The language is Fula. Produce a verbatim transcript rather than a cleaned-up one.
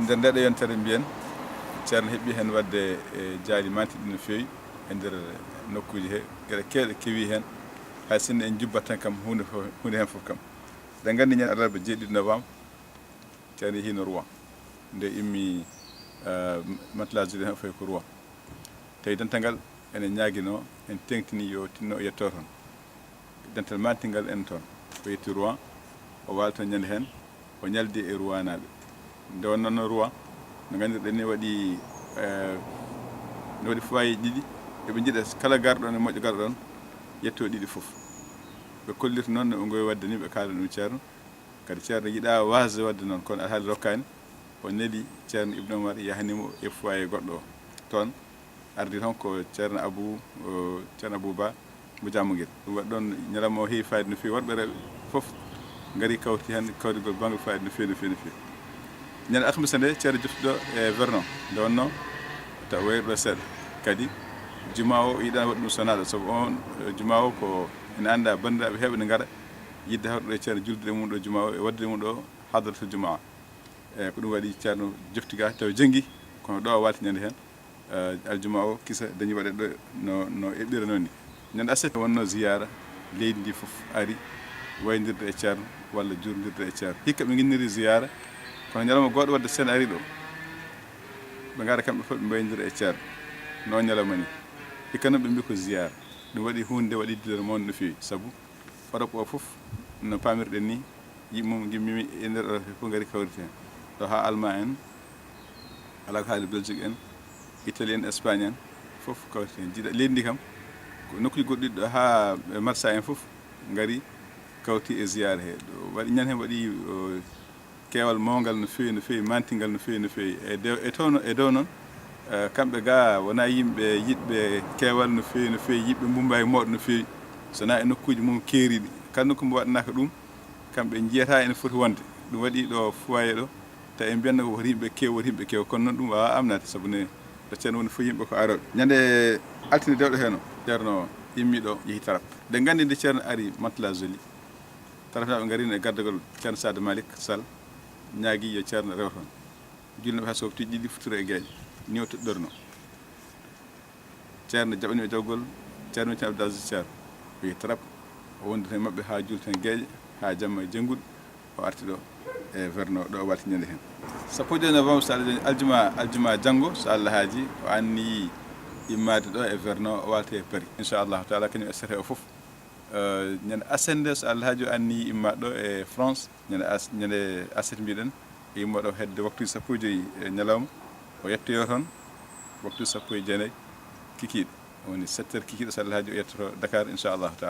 Nder ndeɗo yontere mbiyen, Ceerno heɓi heen waɗde e jaali mantiɗi no feewi e nder nokkuuji he, geɗe keewɗe kewi heen, hay sinno en jubbat tan kam huunde fof, huunde heen fof kam. Eɗen nganndi ñande alarba jeeɗiɗi novembre, Ceerno yehiino Rouen. Nde immi, eh, Mantes-la-Jolie heen fayi ko Rouen. Tawi dental ngal ene ñaaginoo, en teeŋtini yo tinno o yetto toon. Dental mantingal en toon. O yetti Rouen, o waali toon ñande heen, o ñaldi e Rouennaaɓe. Nde wonnoo Rouen, no nganndirɗen ni waɗi, eh, no waɗi foyer ɗiɗi, eɓe njiɗa kala garɗo ɗoon e moƴƴo garɗo ɗoon, yetto ɗiɗi fof. Ɓe kollirta noon no ɓe ngowi waɗde ni, ɓe kaala ɗum Ceerno. Kadi Ceerno yiɗaa waasde waɗde noon, kono alhaali rokkaani. O neli Ceerno Ibnu Umar yahani mo e foyer goɗɗo o. Toon ardi toon ko Ceerno Abu, o, Ceerno Abu Ba mo Jammugel. Ɗum waɗi ɗoon ñalawma o heewi fayida no feewi. Worɓe e rewɓe fof ngari kawti heen kawrigol banngal fayida no feewi, no feewi, no feewi. Ñande alkamisa nde, Ceerno jofti ɗo e Vernon. Nde wonnoo taw wayri ɗo seeɗa. Kadi juma o yiɗaani waɗde ɗum so wonaa ɗo, sabu on, eh, juma o ko ene anndaa banndiraaɓe heewɓe ne ngara yiɗde hawrude e Ceerno, julde e mum ɗo juma o e waɗde e mum ɗo hadratul juma. Eeyi, ko ɗum waɗi Ceerno jofti ga taw jenngi, kono ɗo o waalti ñande heen, eh, aljuma o kisa dañi waɗe ɗo no, no eɓɓira noon ni. Ñande aset wonnoo ziyaara, leydi ndi fof ari wayndirde e Ceerno walla jurndirde e Ceerno. Hikka ɓe nginniri ziyaara, kono ñalawma gooto waɗde so en ari ɗo, ɓe ngara kamɓe fof ɓe mbaynidira e Ceerno. Noon ñalawma ni. Hikka noon ɓe mbi ko ziyaara. Ɗum waɗi huunde nde waɗi dilere mawɗo no feewi, sabu Europe o fof no paamirɗen ni, yimɓe mum ngimmimi e nder Europe fof ngari kawriti heen. Ɗo haa Allemagne en, alaa ko haali Belgique en, Italie en, Espagne en, fof kawriti heen. Jiiɗa leydi ndi kam, ko nokkuuji goɗɗi ɗo haa e Marsa en fof ngari kawti e ziyaara he. Ɗo waɗi ñande heen waɗi, o, keewal mawngal no feewi, no feewi, mantingal no feewi, no feewi. E dew-, e toon, e dow noon, eh, kamɓe ga wonaa yimɓe yiɗɓe keewal no feewi, no feewi, yiɗɓe mbumbaaji mawɗo no feewi, so wonaa e nokkuuji mum keeriiɗi. Kala nokku mbo waɗanaaka ɗum, kamɓe njiyata ene foti wonde. Ɗum waɗi ɗo foyer ɗo, tawi en mbiyatno ko woto yimɓe keew, woto yimɓe keew. Kono noon ɗum waawaa amnaade, sabu ne ɗo Ceerno woni fof yimɓe ko arooɓe. Ñande altine dewɗo heen o, Ceerno immi ɗo, yehi Tarap. Nde nganndi nde Ceerno ari Mantes-la-Jolie, Tarapnaaɓe ngariino e gardagol Ceerno Sadio Malick Sall, ñaagii yo Ceerno rew toon. Julnooɓe haa softi ɗiɗi futtiro e geeƴe, ni o toɗɗorno. Ceerno jaɓani o jawgol Ceerno Ceerno Abdou Aziz Ceerno. O yehi Tarap, o wondude e maɓɓe haa julten geeƴe, haa jamma e jennguɗo, o arti ɗo e Vernon, ɗo o waalti ñande heen. Sappo e joy novembre, so Allah jaɓi, aljuma, aljuma janngo, so Allah haaji, o anniyii immaade ɗo e Vernon, o waalta e Paris. Inchallahu taala, kañum e sere o fof. Eh, ñande aset nde, so Allah haaji, o anniyii immaade ɗo e France, ñande as-, ñande aset mbiɗen, o immo ɗo hedde waktuuji sappo e joy e ñalawma, o yettoyo toon waktuuji sappo e jeenayi kikiiɗe. Woni sept heures kikiiɗe, so Allah haaji, o yettoto Dakar, inchallahu taala.